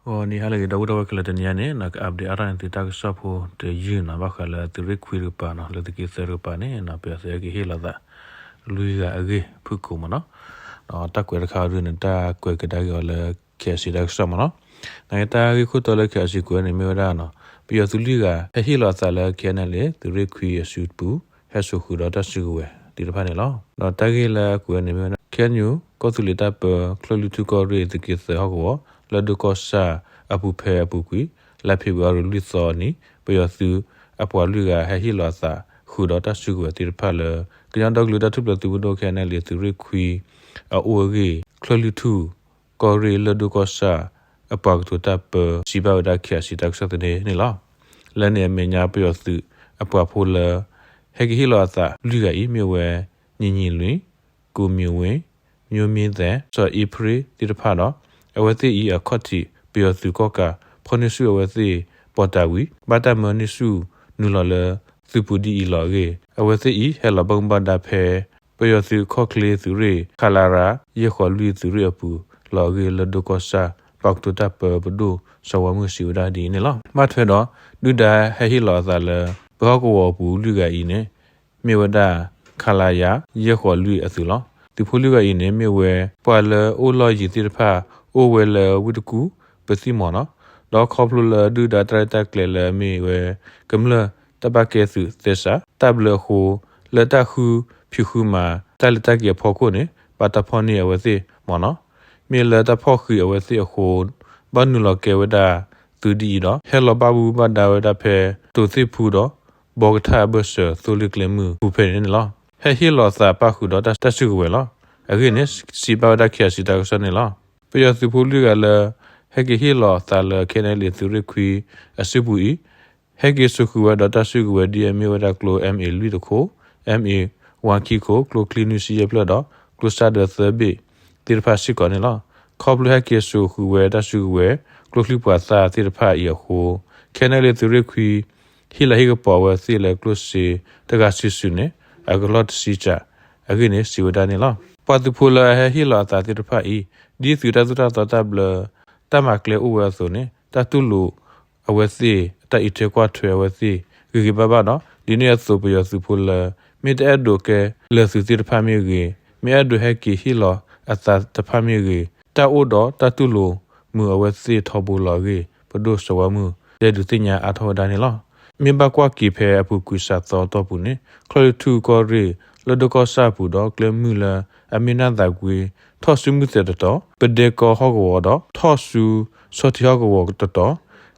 ဂီၤနံၤဟါလၢအဂ့ၤ ဒီပုၢ်ဝဲၢ်ခဲလၢာ် တနံၤအံၤန့ၣ် က update အါထီၣ်န့ၢ်သုတၢ်ကစီၣ်ဖိတယုၢ်နီၤ ဘၣ်ဃးလၢသုးရ့ၣ်ခွံတကပၤနီၤ လၢသုးက့သၢတကပၤန့ၣ် ပယီၤသုးဟဲက့ၤဟ့ၣ်လီၤသး လွံၢ်ဂၤအဂ့ၢ်ဖုၣ်ကိာ်မ့ၢ်နီၤ, ဒီးတၢ်ကွဲးတခါအံၤဒုန့ၣ် တၢ်ကွဲးကဒါက့ၤအီၤလၢ KIC တၢ်ကစီၣ်မ့ၢ်နီၤ, နာ်က့တၢ်ဂ့ၢ်ခိၣ်တီလၢ KIC ကွဲးန့ၣ်မ့ၢ်ဝဲဒၣ်နီၤ ပယီၤသုးလွံၢ်ဂၤ ဟဲဟ့ၣ်လီၤအသးလၢ KNLA သုးရ့ၣ်ခွံအစုပူၤ ဟဲစိာ်ဃုာ်ဒီးတၢ်စုကဝဲၤသ့ၣ်တဖၣ်န့ၣ်လီၤ. ဒီးတၢ်ဂ့ၢ်လၢအကွဲးန့ၣ်မ့ၢ်ဝဲဒၣ် KNU ကီၢ်သူလ့ၤတၢ်ပၢ ကၠီၢ်လွံၢ်ထူၣ်ကီၢ်ရ့ၣ် သုးက့သၢဟီၣ်ကဝီၤ လၢၢ်ဒိၣ်ကီၢ်ဆၣ်အပူၤဖဲအပူၤကွံာ် လါဖ့ၤဘြူၤအါရံၤလွံၢ်သီအနံၤ ပယီၤသုးအပှၤလွံၢ်ဂၤ ဟဲဟ့ၣ်လီၤအသးဃုာ်ဒီးတၢ်စုကဝဲၤသ့ၣ်တဖၣ်လၢ ကညီဒီကလုာ်တၢ်ထူၣ်ဖျဲးသုးမုၢ်ဒိၣ် KNLA သုးရ့ၣ်ခွံအအိၣ်အဂ့ၢ် ကၠီၢ်လွံၢ်ထူၣ်ကီၢ်ရ့ၣ် လၢၢ်ဒိၣ်ကီၢ်ဆၣ်အပှၤကတိၤတၢ်ပၢ စံးဘၣ်ဝဲဒၣ် KIC တၢ်ကစီၣ်သန့န့ၣ်လီၤ. လၢန့ၣ်အမဲာ်ညါ ပယီၤသုးအပှၤဖိလၢ ဟဲက့ၤဟ့ၣ်လီၤအသးလွံၢ်ဂၤအံၤ မ့ၢ်ဝဲ ညီညီလွင်, ကိုမျိုးဝင်း, မျိုးမင်းသန်း, စီၤအ့ဖြ့ၣ်သ့ၣ်တဖၣ်ဒီး အဝဲသ့ၣ်အံၤအခီၣ်ထံး ပယီၤသုးကီၣ်ကး ဖီၣ်န့ၢ်ဆူၣ်အဝဲသ့ၣ်ပီးတၢ်ဝံၤ ဘၣ်တၢ်မၢန့ၢ်ဆူၣ်နုာ်လီၤလၢသုးပူၤဒ်အံၤလီၤအဂ့ၢ် အဝဲသ့ၣ်အံၤဟဲလီၤဘၣ်မူဘၣ်ဒါဖဲ ပယီၤသုးခီၣ်ချ့သုးရ့ၣ် ခလရ ယဲၢ်ဃိးလွံၢ်သုးရ့ၣ်အပူၤလီၤအဂ့ၢ် လၢၢ်ဒိၣ်ကီၢ်ဆၣ် ပှၤကတိၤတၢ်ပၢပဒိၣ်စီၤဝါမုၣ်စံးဝဲဒၣ်ဒ်အံၤန့ၣ်လီၤ. ဘၣ်ထွဲဒီး ဒုၣ်ဒါဟဲဟ့ၣ်လီၤအသးလၢ ပဟီၣ်ကဝီၤအပူၤလွံၢ်ဂၤအံၤန့ၣ် မ့ၢ်ဝဲဒၣ် ခလရ ယဲၢ်ဃိးလွံၢ်အသုးလီၤ. သုးဖိလွံၢ်ဂၤအံၤန့ၣ် မ့ၢ်ဝဲပှၤလၢအိၣ်လီၢ်ယံၤသ့ၣ်တဖၣ် အိၣ်ဝဲလၢဝ့ၢ်တကူၣ် ပသံၣ်မီၤနီၤ, ဒီးခီဖျိလၢဒုၣ်ဒါတၢ်ရဲၣ်တၢ်ကျဲၤလၢအမ့ၢ်ဝဲ ကမျၢၢ်တၢ်ဘၣ်ကဲသုးသဲစး တၢ်ဘျၢအဃိ လၢတၢ်ဃုဖံးဃုမၤ တၢ်လဲၤတၢ်က့ၤအဖီခိၣ်န့ၣ် ဘၣ်တၢ်ဖီၣ်န့ၢ်အဝဲသ့ၣ်မီၤနီၤ, မ့ၢ်လၢတၢ်ဖီၣ်ဃံးအဝဲသ့ၣ်အဃိ ဘၣ်နုာ်လီၤကဲဝဲဒၣ်သုးဒ်အံၤဒီး ဟဲလီၤဘၣ်မူဘၣ်ဒါဝဲဒၣ်ဖဲ တိၤသ့ၣ်ဖူဒီး ဘီကထၣ်အဘၢၣ်စၢၤ သိလ့ၣ်ကျဲမုၢ်ပူၤဖဲန့ၣ်န့ၣ်လီၤ. ဟဲဟ့ၣ်လီၤအသးပၣ်ဃုာ်ဒီးတၢ်စုကဝဲၤလီၤ. အဂ့ၢ်န့ၣ် စံးဘၣ်ဝဲဒၣ် KIC တၢ်ကစီၣ်န့ၣ်လီၤ. ပယီၤသုးဖိလွံၢ်ဂၤလၢ ဟဲက့ၤဟ့ၣ်လီၤအသးလၢ KNLA သုးရ့ၣ်ခွံအစုပူၤအံၤ ဟဲက့ၤစိာ်ဃုာ်ဝဲဒီးတၢ်စုကဝဲၤဒ်အမ့ၢ်ဝဲဒၣ်ကျိ M A လွံၢ်တခိၣ်, M A ဝါခံခိၣ်, ကျိချံနွံဆံယဲၢ်ဖျၢၣ်ဒီး ကျိစၢ်ဒၢသၢဘ့ၣ်သ့ၣ်တဖၣ်စ့ၢ်ကီးန့ၣ်လီၤ. ခီဖျိဟဲက့ၤစိာ်ဃုာ်ဝဲတၢ်စုကဝဲၤ ကျိချံပှၤသၣ်သ့ၣ်တဖၣ်အံၤအဃိ KNLA သုးရ့ၣ်ခွံ ဟ့ၣ်လၤဟ့ၣ်ကပီၤအဝဲသ့ၣ်လၢကျိၣ်စ့တဂၤစုာ်စုာ်န့ၣ် အကလီၢ်တဆံစး အဂ့ၢ်န့ၣ် စံးဝဲဒၣ်န့ၣ်လီၤ. ပှၤသုးဖိလၢအဟဲဟ့ၣ်လီၤအသးသ့ၣ်တဖၣ်အံၤ ဒ်သုးတၢ်သိၣ်တၢ်သီတၢ်ဘျၢ တၢ်မၤကျဲအိၣ်ဝဲအသိးန့ၣ် တၢ်တူၢ်လိာ်အဝဲသ့ၣ် တၢ်အံးထွဲကွၢ်ထွဲအဝဲသ့ၣ် ဂ့ၤဂ့ၤဘၣ်ဘၣ်ဒီး ဒ်န့ၣ်အသိးပယီၤသုးဖိလၢ မ့ၢ်တအဲၣ်ဒိးကဲလၢာ်သုးသ့ၣ်တဖၣ်မ့ၢ်ဂ့ၤ, မ့ၢ်အဲၣ်ဒိးဟဲက့ၤဟ့ၣ်လီၤအသးတဖၣ်မ့ၢ်ဂ့ၤ, တၢ်အိၣ်ဒီးတၢ်တူၢ်လိာ်မုာ်အဝဲသ့ၣ်ထီဘိလီၤအဂ့ၢ် ပဒိၣ်စီၤဝါမုၢ် တဲဒုးသ့ၣ်ညါအါထီၣ်ဝဲဒၣ်န့ၣ်လီၤ. မ့ၢ်ဘၣ်ကွၢ်က့ၤဖဲအပူၤကွံာ်စးသီအတီၢ်ပူၤန့ၣ် ကၠီၢ်လွံၢ်ထူၣ်ကီၢ်ရ့ၣ် လၢၢ်ဒိၣ်ကီၢ်ဆၣ်အပူၤဒီးကျဲမုၢ်လၢအမ့ၢ်နၢ်သးကွ့ ထီၣ်ဆူမုၢ်သဲးတတီၤ ပဒဲကီဟီၣ်ကဝီၤဒီး ထီၣ်ဆူဆီထံးဟီၣ်ကဝီၤတတီၤ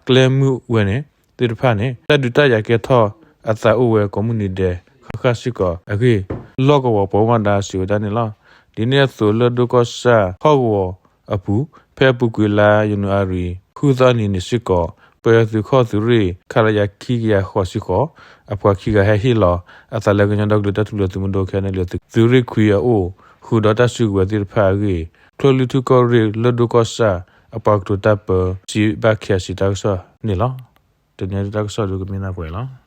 ကျဲမုၢ်ဝဲန့ၣ်သ့ၣ်တဖၣ်န့ၣ် တၢ်ဒုးတၢ်ယၤကဲထီၣ်အသးအိၣ်ဝဲကိးမုၢ်နံၤဒဲး ဃၣ်ဃၣ်စ့ၢ်ကီးအဂ့ၢ် လီၢ်ကဝီၤပှၤဘၣ်မူဘၣ်ဒါစံးဝဲဒၣ်န့ၣ်လီၤ. ဒ်န့ၣ်အသိးလၢၢ်ဒိၣ်ကီၢ်ဆၣ်ဟီၣ်ကဝီၤအပူၤ ဖဲအပူၤကွံာ်လါယနူၤအါရံၤ ဃုသီအနံၤန့ၣ်စ့ၢ်ကီး ပယီၤသုးခီၣ်သုးရ့ၣ် ခလရ ခံကယၤဃိးဆံဃိး အပှၤခံဂၤဟဲဟ့ၣ်လီၤအသးလၢကညီဒီကလုာ်တၢ်ထူၣ်ဖျဲးသုးမုၢ်ဒိၣ် KNLA သုးရ့ၣ်ခွံအအိၣ် ဃုာ်ဒီးတၢ်စုကဝဲၤသ့ၣ်တဖၣ်အဂ့ၢ် ကၠီၢ်လွံၢ်ထူၣ်ကီၢ်ရ့ၣ် လၢၢ်ဒိၣ်ကီၢ်ဆၣ် အပှၤကတိၤတၢ်ပၢ စံးဘၣ် KIC တၢ်ကစီၣ်န့ၣ်လီၤ. တနံၤအံၤတၢ်ကစီၣ်ဒုးကမ့ၢ်နၢ်ပှဲၤလီၤ.